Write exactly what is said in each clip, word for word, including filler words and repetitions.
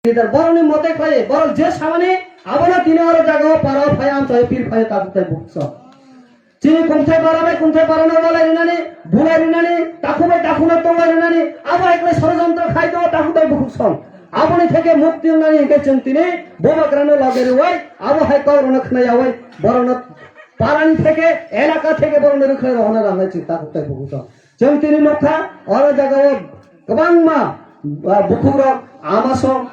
leader, borokni mote khlai, borok je samani, abono tini oro jagao parao phai, amchai pir phai, takhuk tai bukhuk song. Chini kungthai bara bai kungthai barano walai rinani, bulai rinani, takhu bai takhuno tonglai rinani, abo hai khlai sorojontro khai tongo takhuk tai bukhuk song. Aboni theke mukti wngnani hinkhe chwng tini bubagrano loge rwui, abo hai kokrokno khna yaui, borokno parani theke, elaka theke borokno rwkhlai rohorna nangnai chwng takhuk tai bukhuk song. Chwng tini nukha, oro jagao kwbangma, ah, bukhukrok ama som-,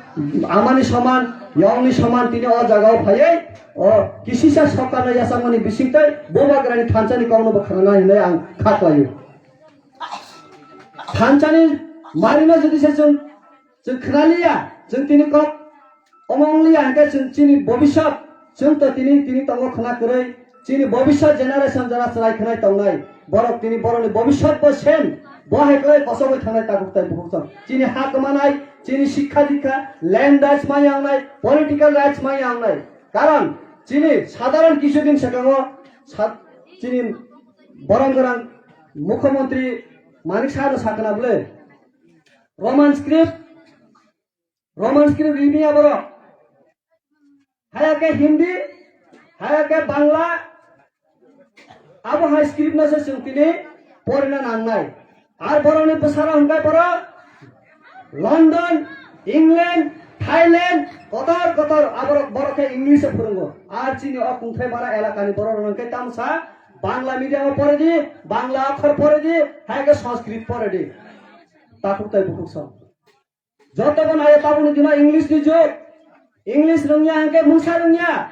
amani soman, yongni soman tini o jagao phaiwi, o kisisa sokanno yachakmani bisingtwi bubagrani thansani kokno bo khwnanai hwnwi ang kha khlaio. Thansani marino jodi se chwng, chwng khnaliya, chwng tini kok Omo wng liya hinkhe chwng chini bobiswt, chwng to tini, tini tongo khwna kwrwi, chini bobiswt generation jora chwrai khwnai tongnai, borok tini borokni bobiswt bo sen, bo hai kwlai kosogwi thangnai takhuk tai bukhuk song. Chini ha kwmanai, chini sikha dikha, land rights maya wngnai, political rights maya wngnai. Karon chini sadharon kisu din swkango sa-, chini borom gwnang mukhyamantri Manik Saha no sakna bwle Roman script Roman script rimiya borok. Haya khe Hindi, haya khe Bangla, abo hai script no se chwng tini porina nangnai. Ar borokni bwsarok hwnkhe borok London, England, Thailand, kotor kotor aborok borok khe English o phwrwngo. Ar chini o kungthai bara elakani borok rok hwnkhe tamsa Bangla medium o pore di, Bangla akhor pore di, hai khe Sanskrit pore di. Takhuk tai bukhuk song. Joto bo nayo tabukni dino English ni jug. English rwngya hwnkhe mungsa rwngya.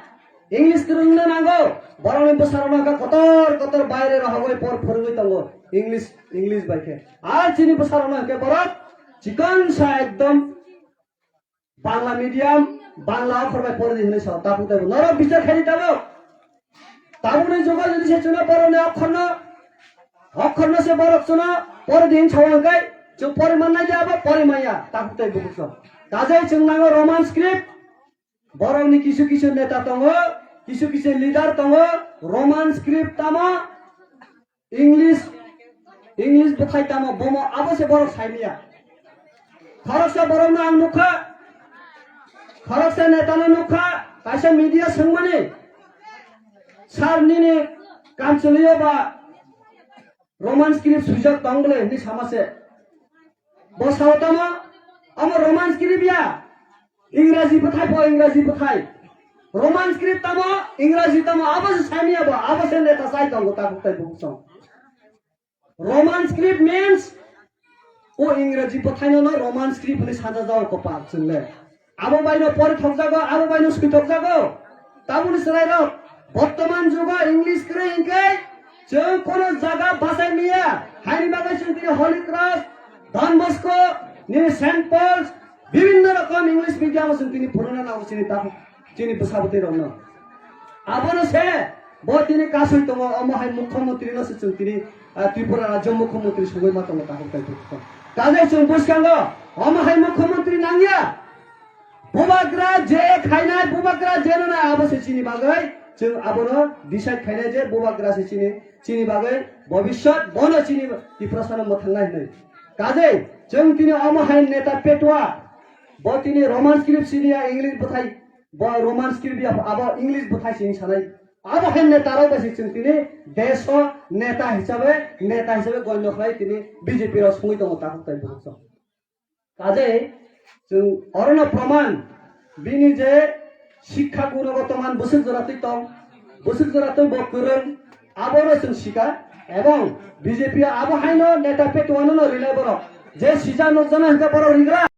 English kwrwngno nango. Borokni bwsarokno hwnkhe kotor kotor baire rohogwi por phwrwngwi tongo. English, English bai khe. Ar chini bwsarokno hwnkhe borok chikon sa ekdom Bangla medium, Bangla akhor bai pore di hwnwi sao. Tabuk tabuk. Norok bichar khaidi tabuk. Tabukni jugo jodi se chwngno borokni akhorno, akhorno se borok chwngno pore di hwnwi sao hwnkhe chwng pore mannai de abo pore manya. Tabuk tai bukhuk song. Tajai chwng nango Roman script. Borokni kisu kisu neta tongo, kisu kisu leader tongo, Roman script tamo, English, English bwthai tamo, bomo abo se borok saimanya. Khoroksa borokno ang nukha, khoroksa netano nukha, kaisa media swngmani, "Sir, nini kanchwlwi-o ba Roman script swijak tong bwle?" hwnwi sama se. Bo sao tamo, "Omo Roman script ya, Ingraji bwthai bo, Ingraji bwthai. Roman script tamo, Ingraji tamo, abo se saimanya bo, abo se neta chai tongo tabuk tai bukhuk song." Roman script means, o Ingraji bwthaino no Roman script hwnwi sajajao kopal chwngle. Abo baino pori thokjago, abo baino swi thokjago. Tabukni chwrairok, bottoman jugo English kwrwi hinkhe chwng kono jaga bachai manya. Haini bagwi chwng tini Holy Cross, Don Bosco, nini Saint Paul's, bibhinno rokom English medium o chwng tini phunukna nango chini tabuk. Chini bwsa bwtwi rokno. Abono se bo tini kasui tongo, omo hai mukhyamantri no se chwng tini, ah, Tripura rajyo mukhyamantri sogwi ma tongo takhuk tai bukhuk. Kajai chwng bwskango omo hai mukhyamantri nangya. Bubagra je khainai, bubagra je no nai, abo se chini bagwi chwng abono decide khainai je bubagra se chini, chini bagwi bobiswt bono chini Tiprasano mwthangnai hwnwi. Kajai chwng tini omo hai neta petwa, bo tini Roman script siniya, English bwthai Bo Roman script ya, abo English bwthai sini sanai. Abo hai neta rok bai se chwng tini desh o neta hisabe, neta hisabe goinno khlai tini B J P rok songwi tongo takhuk tai bukhuk song. Kajai chwng orono proman bini je sikha gunogoto man bwswk jora twi tong, bwswk jora twi bo kwrwng, abono chwng sika, ebong B J P abo haino neta petuano no rinai borok. Je sijak nukjana hwnkhe borok rigra.